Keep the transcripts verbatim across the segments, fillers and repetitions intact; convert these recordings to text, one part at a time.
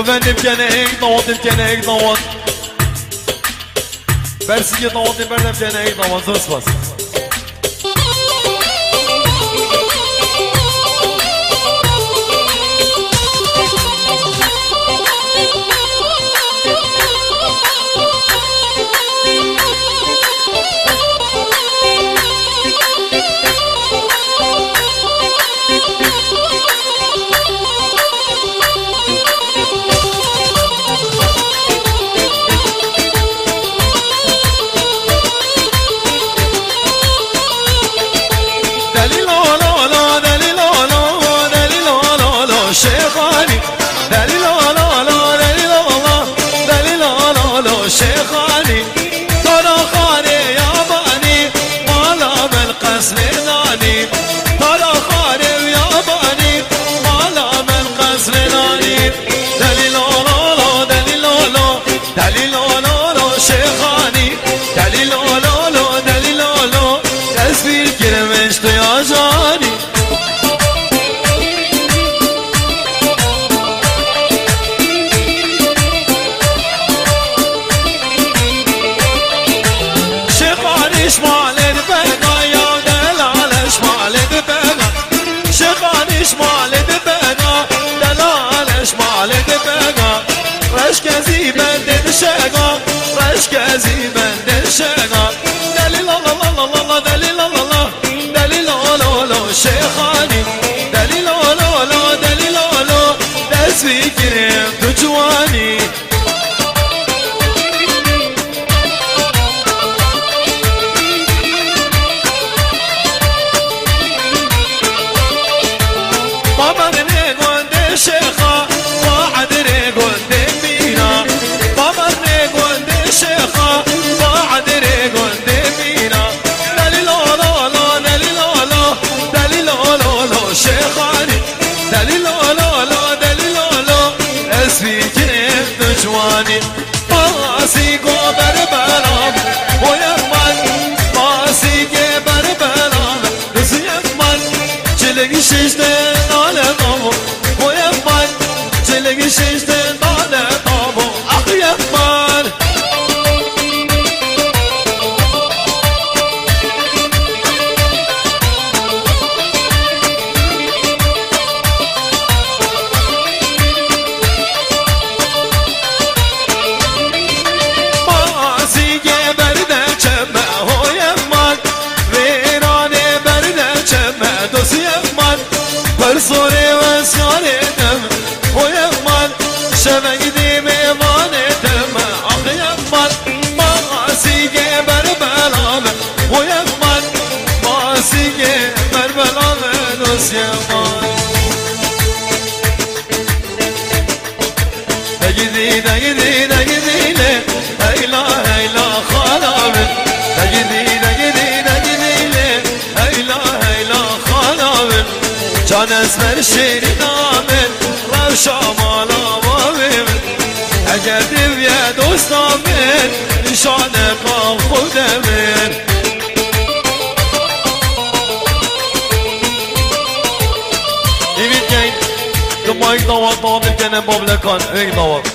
Venê bikene êk dawat, bikene êk dawat. Bersîkê dawatê berde bikene êk dawat. Zor spas. Delî lo lo lo, delî lo lo, delî lo lo lo, Şêxanî. Delî lo lo lo, delî lo lo, delî lo lo lo, Şêxanî. Tara xarê yabanî, mala min qesrê nanî. Tara xarê û yabanî, mala min qesrê nanî. Delî lo lo lo, delî lo lo, delî lo lo lo, Şêxanî. Delî lo lo lo, delî lo lo, dest pîr kirin min ji tu ya janî. Şêxanî ji malê dibega ya, delal ji malê dibega. Şêxanî ji malê dibega, delal ji malê dibega. Reşke zî bendê dişega, reşke zî bendê dişega. Delî la la la la la la, delî la la la. Delî lo lo lo, Şêxanî. Delî lo lo lo, delî lo lo, dest pîr kirin tu ciwanî. Babarinê gondê Şêxa, badirê gondê mîna. Babarinê gondê Şêxa, badirê gondê mîna. Delî lo lo lo, delî lo lo, delî lo lo lo, Şêxanî. Delî lo lo lo, delî lo lo, ez pîr kirin tu ciwanî. Masî go ber bela, boye man. Masî ge ber bela, dizî man. Çilik şişte nale mamo, boye man. Çilik şişte nale mamo, ah ye man. Masî ge berde çeme hoye man, vêranê berde çeme dosye man, persorê wesarê dem hoye man, şevek dî mêvanê dem axiye man, masî ge berbela me hoye man, masî ge berbela me dosye man. Degidî, degidî, degidî lê, heyla, heyla, xala min. Degidî, degidî, degidî lê, heyla, heyla, xala min. Can ez ber şêrîna min, rewşa mala bavê min. Eger diviye dosta min, nîşaneqa xwe de min. Êvît keyn, tu mayk dawat, dawat bikene bablekan, êk dawat.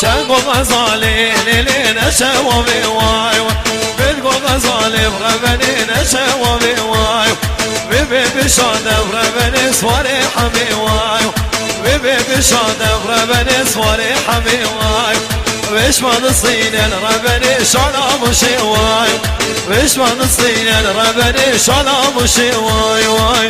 Çengo xezalê lê lê neşewa vê way way. Bilgo xezalê revenê neşewa vê way. Vê vê bişa dev revenê swarê hemê way. Vê vê bişa dev revenê swarê hemê way. Vê şma di sînên revenê şala muşê way. Vê şma di sînên revenê şala muşê way way.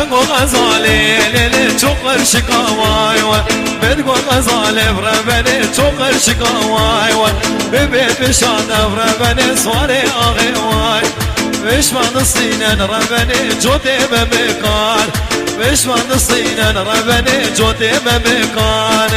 Go xezalê lê lê çok qirşika way way. Bed go xezalê vrevenê çok qirşika way way. Bê bê pişan vrevenê swarê axê way. Vêşvan distînen revenê cotê me bêkan. Vêşvan distînen revenê cotê me bêkan.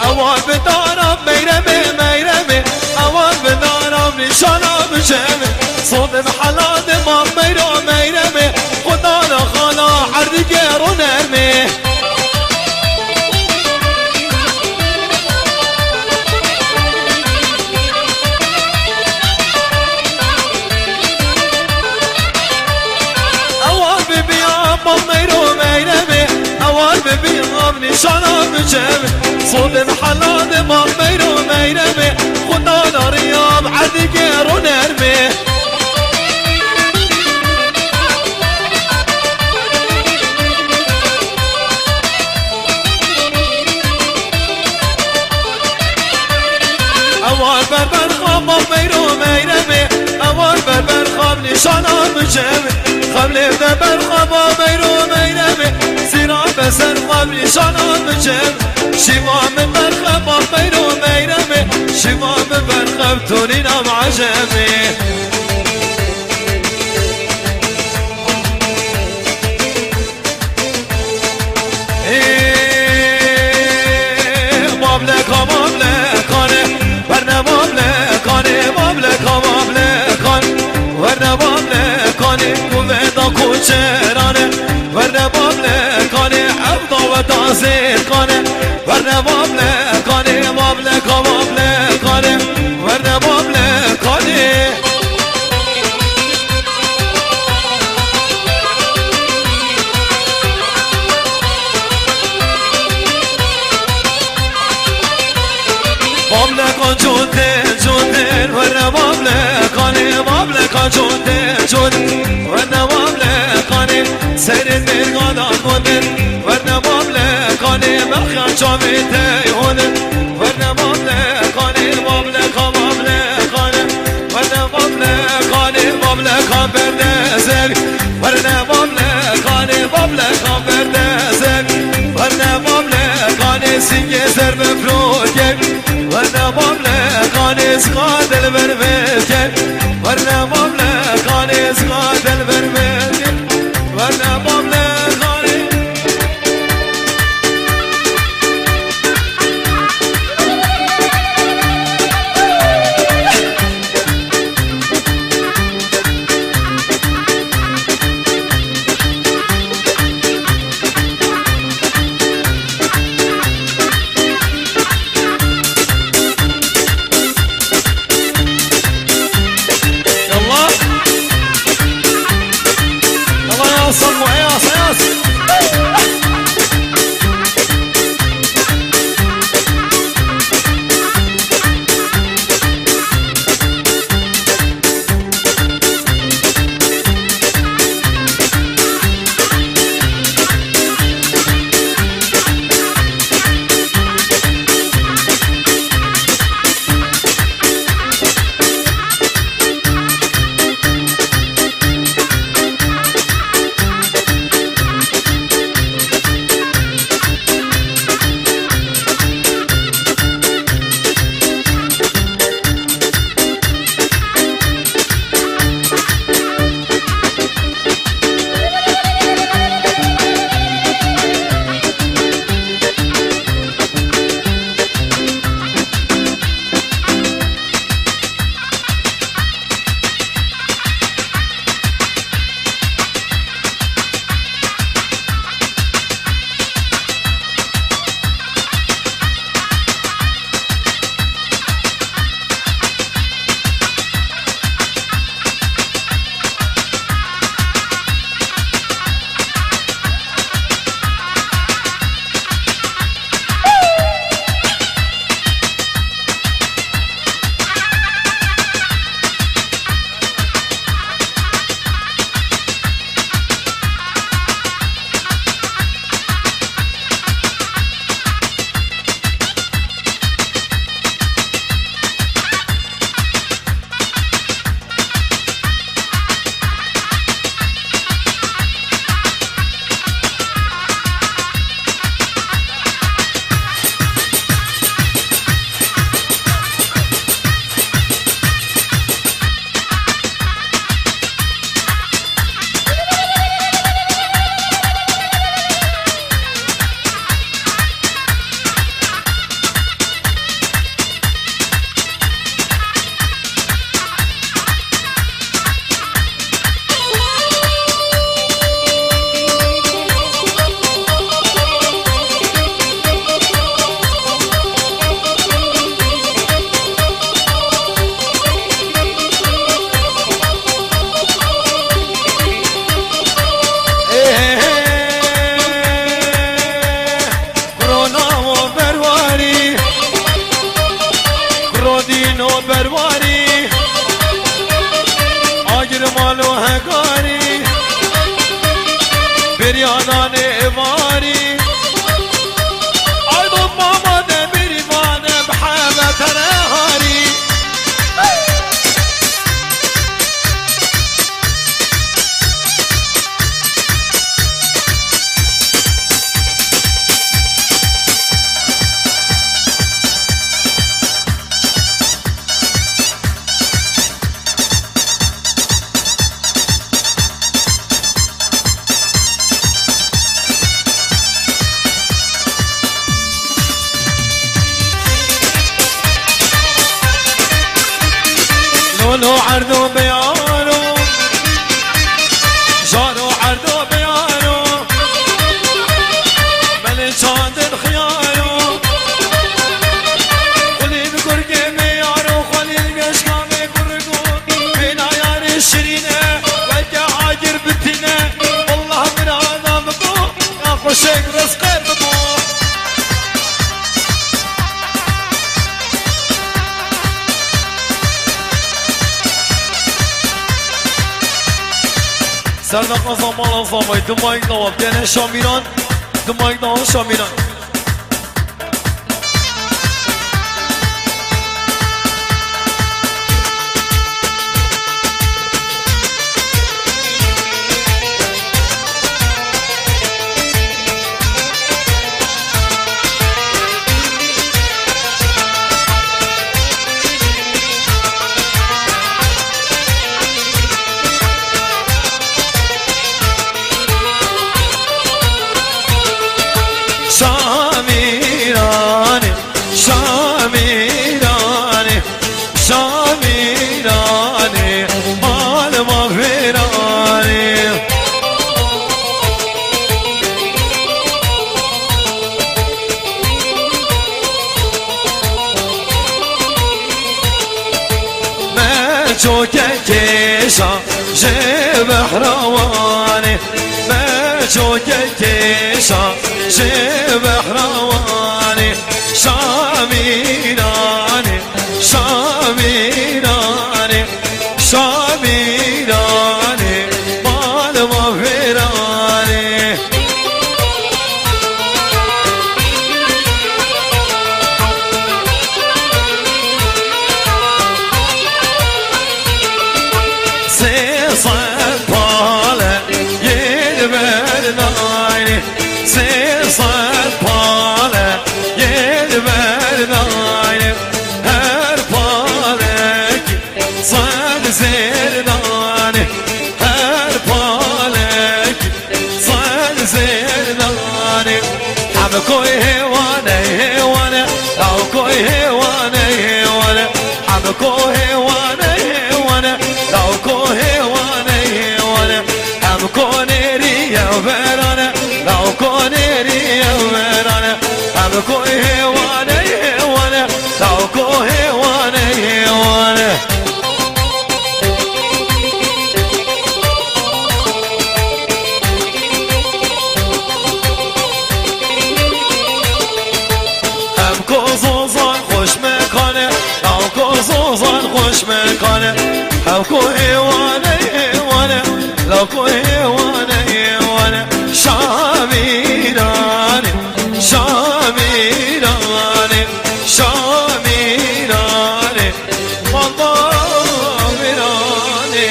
Ewan bi dara meyremê, meyremê. Ewan bi dara nîşana biçemê. Sodê bi hela de ma meyro, meyremê. Xwedana xala erdî gêro nermê. Ewar bibiya bal meyro meyremê. Ewar bibiya nîşana biçem. Sodê bi hela de bal meyro meyremê. Xwedana riyab erdî gêro nermê. Ewar berber xaba meyro meyremê. Ewar berber xab nîşana biçem. Xemlê de berxaba meyro meyremê. Sîra beser xab nîşana biçem. Şîva min berxeba meyro meyremê. Şîva min berxeb tunîna ecemê. Ê, bableka, bablekane, berne bablekane, bableka, bablekan, werne bablekane, kuvveta koçerane, werne bablekane, ev daweta zêkane, werne bablekane, bableka, bablekane, werne bablekane. Bableka cote, cote, werne bablekanê, bableka cote, cote, werne bablekanê, serê mêrgadan gotin, werne bablekanê, berxya çavê tey honin, werne bablekanê, bableka, bablekanê. Werne bablekane, bableka berdezek. Werne bablekane, bableka berdezek. Werne bablekane, singê ser bifroke. Werne bablekane, zika dilber veke. Werne bablekane, zika dilber veke. Werne bablekane. Dîno berwarî, agir mal û hegarî, beryadanê êvarî. Ay do mama de berîvane bi heve tereharî. Lolo erdo beyano, jaro erdo beyano, belê çandin xiyaro. Xulî bi gurgê me yaro, xulî li geşka me gurgo. Bêna yarê şirîne, weke agir bitîne. Allah min ana bibo, ya xweşek rizqê bibo. Serdar Kazan, Mala Zamay, Dumayk Dawa, Dene Şamîran, Dumayk Dawa Şamîran. Şamîranê, Şamîranê, Şamîranê, mal ma vêranê. Me çoke kêşa ji behra Wanê, me çoke kêşa ji behra Wanê. Şamîranê, Şamîranê, Şamîranê, mal ma vêranê. Sê sed pale yê li ber nayne, sê sed pale yê li ber nayne, her palek sed zêr nane, her palek sed zêr nane. Hem koy hêwane, hêwane, law koy hêwane, hêwane. Hem koy hêwane, hêwane, law koy hêwane, hêwane. Hem konêrî yew verane, law konêrî yew verane. Hem koy hêwane, hêwane, law koy hêwane, hêwane. Hem ko zozan xweş mekane, hem ko zozan xweş mekane. Hem ko hêwane, hêwane, la ko hêwane, hêwane. Şamîranê, Şamîranê, Şamîranê. Mama vêranê.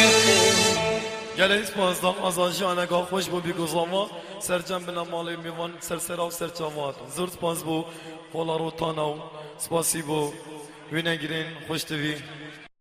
Gelek spas, daxwaza jiyaneka xweş bo bî ku zava sercem bina malê mêvan, ser sera û ser çava hatin. Zor spas bo Pola Rotana û spasî bo wênegirên xweş tivî.